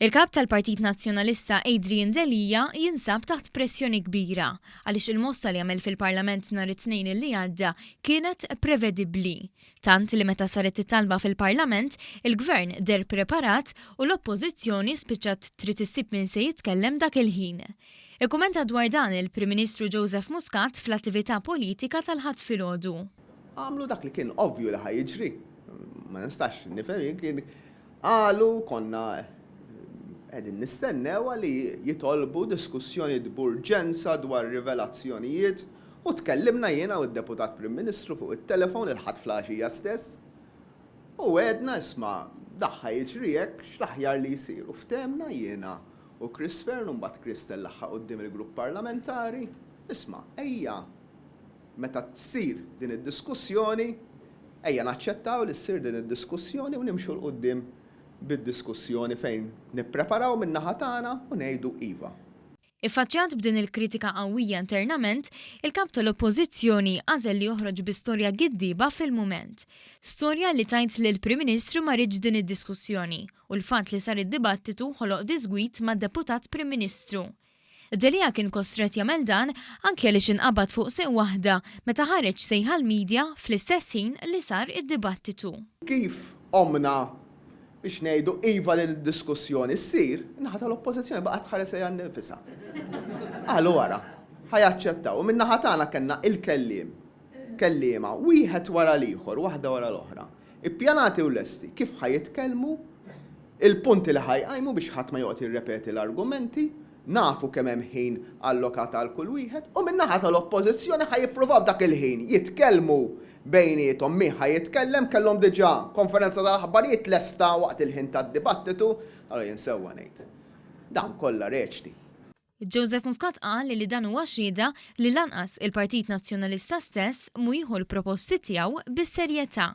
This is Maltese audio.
Il-Kap tal-Partit Nazzjonalista Adrian Delia jinsab taħt pressjoni kbira għaliex il-mossa li għamel fil-Parlament nhar it-Tnejn li għadda kienet prevedibbli. Tant li meta saret it-talba fil-Parlament, il-Gvern deher preparat u l-Oppożizzjoni spiċċat trid issib min se jitkellem dak il-ħin. Ikkumenta dwar dan il-Prim Ministru Joseph Muscat fl-attività politika tal-Ħadd filgħodu. Għamlu dak li kien ovvju li ħa jiġri. Ma nistax nifhem jien kien Qalu konna qegħdin nistennew li jitolbu diskussjonijiet b'urġenza dwar rivelazzjonijiet u tkellimna jiena u d-Deputat Prim Ministru fuq it-telefon il-Ħadd fl-għaxija stess u għedna isma' dak ħa jiġri hekk x'l-aħjar li jsir u ftehmna jiena u Chris Fearne u mbagħad Chris tellagħha quddiem il-grupp parlamentari isma' ejja Meta ssir din id-diskussjoni, ejja naċċettaw li ssir din id-diskussjoni u nimxu 'l quddiem bid-diskussjoni fejn nippreparaw min-naħa tagħna u ngħidu iva. Iffaċċjat b'din il-kritika qawwija internament, il-Kap tal-Oppożizzjoni għażel li joħroġ bi storja giddieba fil-mument. Storja li tgħid li l-Prim Ministru ma riedx din id-diskussjoni u l-fatt li sar id-dibattitu ħoloq diżgwid mad-Deputat Prim Ministru. Delia kien kostrett jagħmel dan anki għaliex inqabad fuq sieq waħda meta ħareġ sejħa għall-media fl-istess ħin li sar id-dibattitu. Kif qomna biex ngħidu iva li d-diskussjoni ssir, in-naħa tal-Oppożizzjoni baqgħet tħares lejha nnifisha. Qalu ara, ħa jaċċettaw. U min-naħa tagħna kellna il-kelliem, kelliema, wieħed wara l-ieħor, waħda wara l-oħra. Ippjanati u lesti kif ħa jitkellmu, il-punti li ħa jqajmu biex ħadd ma joqgħod jirrepeti l-argumenti, nafu kemm hemm ħin allokat għal kull wieħed, u min-naħa tal-Oppożizzjoni ħa jippruvaw f'dak il-ħin jitkellmu bejniethom min ħa jitkellem, kellhom diġà konferenza tal-aħbarijiet lesta waqt il-ħin tad-dibattitu, allura jien sewwa ngħid, dawn kollha reċti. Joseph Muscat qal li dan huwa xhieda li lanqas il-Partit Nazzjonalista stess mhu jieħu l-proposti tiegħu bis-serjetà.